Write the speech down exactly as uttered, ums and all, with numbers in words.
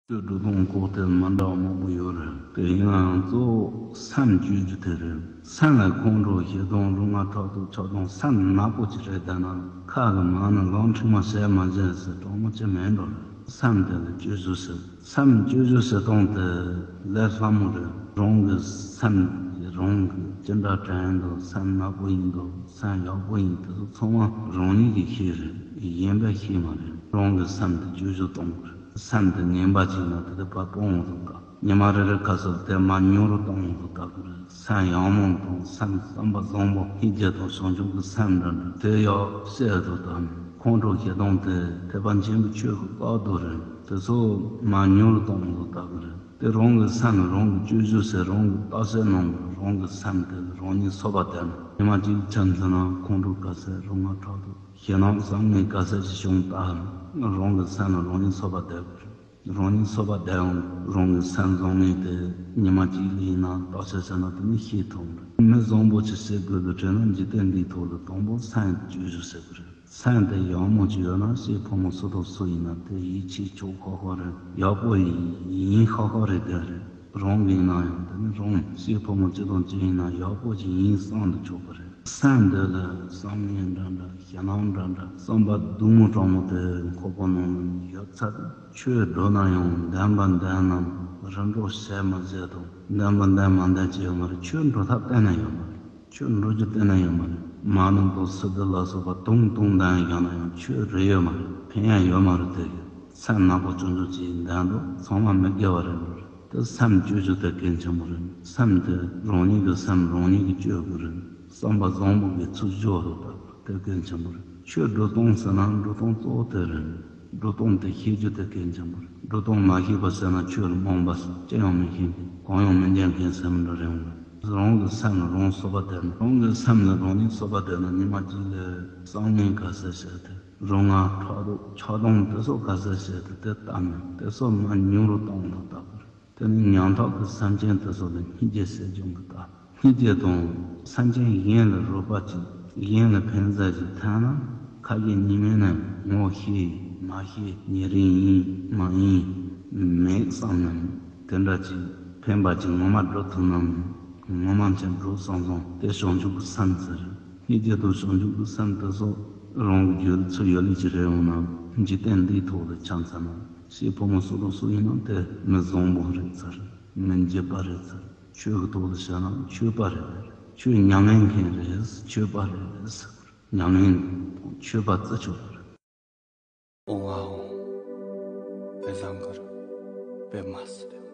སྤྱོད་འགྲོ་སྟངས་སྐོར་དེ་མི་འདྲ་བ་མང་པོ་ཡོད་རེད། དེ་ཡིན་ནའང་གཙོ་བོ་སེམས་བཅོས་རྒྱུ་དེ་རེད། སེམས་ལ་ཁོང་ཁྲོ་ཞེ་སྡང་རུ་ང་ཕྲག་དོག་ཆགས་སྡང་སེམས་ནག་པོ་ཅིག་རེད། བསྡད་ན་ཁ་གི་མ་ཎི་ལམ་ཁྲིད་མ་བྱས་མ་བྱས་ཟེར་གྲོགས་མོ་ཅི་མེད་འགྲོ་རེད། སེམས་དེ་ལ་བཅོས་བཅོས་ཟེར། སེམས་བཅོས་བཅོས་ཟེར་སྟངས་དེ་ལས་སླ་མོ་རེད། རང་གི་སེམས་ཀྱི་རང་གི་ཅི་འདྲ་དྲན་འདུག་སེམས་ནག་པོ་ཡིན་འདུག་སེམས་ཡག་པོ་ཡིན་འདུག་ཚང་མ་རང་ཉིད་ཀྱིས་ཤེས་རེད། གཞན་པས་ཤེས་མ་རེད། རང་གི་སེམས་དེ་བཅོས་བཅོས་གཏོང་དགོས་རེད། སེམས་དེ་ངན་པ་ཅིག་ན་དེ་དེ་ཕར་སྤོང་འོང་དུ་བཏང་། ཉི་མ་རེ་རེ་ཁ་སོ་དེ་མར་ཉུང་རུ་གཏོང་འོང་དུ་བཏང་དགོས་རེད། སེམས་ཡག་མོ་དང་སེམས་བསམ་པ་བཟང་པོ་ཧི་རྒྱས་དང་བྱང་ཆུབ་ཀྱི་སེམས་འདྲ་འདྲ་དེ་ཡག་བཤད་དུ་བཏང་ནས་ཁོང་ཁྲོ་ཞེ་སྡང་དེ་ཐེག་པ་ཆེན་པོའི་ཆོས་ཀྱི་བཀག་རྡོ་རེད། དེ་ཚོ་མར་ཉུང་རུ་གཏོང་འོང་དུ་བཏང་དགོས་རེད། དེ་རང་གི་སེམས་རང་གི་བཅོས་བཅོས་ཟེར་རང་གི་བརྟག་དཔྱད་གནང་དགོས། རང་གི་སེམས་དེ་ལ་རང་ཉིད་སོ་པ་བསྡད་ན་ཉི་མ་གཅིག་ཆ་མཚོན་ན་ཁོང་ཁྲོ་ག་ཚད་རུ་ང་ཕྲག་དོག་ཞེ་སྡང་བསམ་ངན་ག་ཚད་ཅིག་བྱུང་ད་རང་གི་སེམས་ལ་རང་ཉིད་སོ་པ་བསྡད་དགོས་རེད། རང་ཉིད་སོ་པ་བསྡད་ཡང་རང་གི་སེམས་བཟང་ངན་དེ་ཉི་མ་གཅིག་ལ་ཡིན་ན་བརྟག་དཔྱད་བྱས་ན་དེ་ནི་ཤེས་ཐུབ་རེད། མི་བཟང་པོ་ཅིག་བྱེད་དགོས་པའི་དྲན་ན་འཇིག་རྟེན་འདིའི་ཐོག་ལ་དང་པོ་སེམས་བཅོས་བཅོས་བྱེད་དགོས་རེད། སེམས་དེ་ཡག་མོ་ཅིག་ཡོད་ན་སྐྱེས་ཕོ་མོ་སུ་དང་སུ་ཡིན་ན་དེ་ཡིད་ཆེས་ཆོག་ཁག་ཁག་རེད། ཡག་པོ་ཡིན་ཁག་ཁག་རེད། དེ་རེད། རང་གི་ཡིན་ན་ཡང་དེ་ནི་རང་སྐྱེས་ཕོ་མོ་ཅི་དང་ཅི་ཡིན་ན་ཡག་པོ་ཅིག་ཡིན་བསམ་དུ་ཆོག་གི་རེད། སེམས་འདི་ལ་བསམ་ངན་འདྲ་འདྲ་ཞེ་སྡང་འདྲ་འདྲ་བསམ་པ་སྡུག་མོ་དྲང་མོ་དེ་ཁོག་པ་ནང་ན་ཡོད་ཚད་ཆོས་སྒྲུབ་ན་ཡང་བདེན་པ་བདེན་ནམ་རིམ་གྲོ་བྱས་མ་བྱས་དང་བདེན་པ་བདེན་མ་བདེན་ཅི་ཡོད་མ་རེད། ཆོས་འགྲོ་ཐབས་གཏན་ནས་ཡོད་མ་རེད། ཆོས་འགྲོ་རྒྱུ་གཏན་ནས་ཡོད་མ་རེད། མ་ཎི་དང་སིདྡྷི་ལ་སོགས་པ་དུང་དུང་ལྡན་བཞག་ན་ཡང་ཆོས་རེད་ཡོད་མ་རེད། ཕན་ཡ་ཡོད་མ་རེད། དེ་གི་སེམས་ནག་པོ་ཆུང་ཆུང་ཅིག་འདང་འགྲོ་ཚང་མ་མི་དགེ་བ་རེད་འགྲོ་རེད། དེ་སེམས་བཅོས་བཅོས་དེ་གལ་ཆེན་པོ་རེད། སེམས་དེ་རང་ཉིད་ཀྱི་སེམས་རང་ཉིད་ཀྱིས་བཅོས་དགོས་རེད། བསམ་པ་བཟང་པོ་གི་ཚུལ་བཞག་རོགས་དང་དེ་གལ་ཆེན་པོ་རེད། ཆོས་སྒྲུབ་སྟངས་ཟེར་ན་སྒྲུབ་སྟངས་གཙོ་བོ་དེ་རེད། སྒྲུབ་སྟངས་དེ་ཤེས་རྒྱུ་དེ་གལ་ཆེན་པོ་རེད། སྒྲུབ་སྟངས་མ་ཤེས་པ་ཟེར་ན་ཆོས་ལ་རྨོངས་པ་ཅི་ཡང་མི་ཤེས་མཁན་གང་ཡང་མི་འཇོན་མཁན་ཟེར་མི་འདྲ་རེད་འོང་། རང་གི་སེམས་ལ་རང་སོ་པ་བསྡད་ན་རང་གི་སེམས་ལ་རང་ཉིད་སོ་པ་བསྡད་ན་ཉི་མ་གཅིག་ལ་བསམ་ངན་ག་ཚད་བྱས་ཏེ་རུ་ང་ཕྲག་དོག་ཆགས་སྡང་དེ་ཚོ་ག་ཚད་བྱས་ཏེ་དེ་བཏང་ནས་དེ་ཚོ་མར་ཉུང་རུ་གཏོང་དགོས་ད་གི་རེད། དེ་ནི་ཉམ་ཐག་གི་སེམས་ཅན་དེ་ཚོ་ལ་སྙིང་རྗེ་སེམས་བྱུང་གི་ད། སྙིང་རྗེ་དང་སེམས་ཅན་གཞན་ལ་རོགས་པ་ཅིག་གཞན་ལ་ཕན་མཛད་ཅིག་ཐལ་ན་ཁ་ཞེ་གཉིས་མེད་ནས་ངོ་ཤེས་མ་ཤེས་ཉེ་རིང་ཡིན་མ་ཡིན་མེད་བསམ་ནས་དེ་འདྲ་ཅིག་ཕན་པ་ཅིག་ངོ་མ་སྒྲུབ་ཐུབ་ན་ངོ་མ་མཁྱེན་འགྲོ་བསམ་བསམ་དེ་བྱང་ཆུབ་ཀྱི་སེམས་ཟེར། སྙིང་རྗེ་དང་བྱང་ཆུབ་ཀྱི་སེམས་དེ་ཚོ་རང་གི་རྒྱུད་ལ་ཚུར་ཡོད་ལེ་ཅིག་རེད་འོང་ན་འཇིག་རྟེན་འདིའི་ཐོག་ལ་ཆ་མཚོན་ན། སྐྱེས་ཕོ་མོ་སུ་དང་སུ་ཡིན་ན་དེ་མི་བཟང་པོ་རེད་ཚར། མི་འཇིགས་པ་རེད་ཚར། ཆོས་ཀྱི་ཐོག་ལ་བཤད་ན་ཆོས་པ་རེད། ཆོས་མྱ་ངན་མཁན་རེད། ཆོས་པ་རེད། མྱ་ངན་ཆོས་པ་རྩི་ཆོག་པ་རེད། ཨོ་ཝའོ། བེ་ཟང་གར། བེ་མ་སི།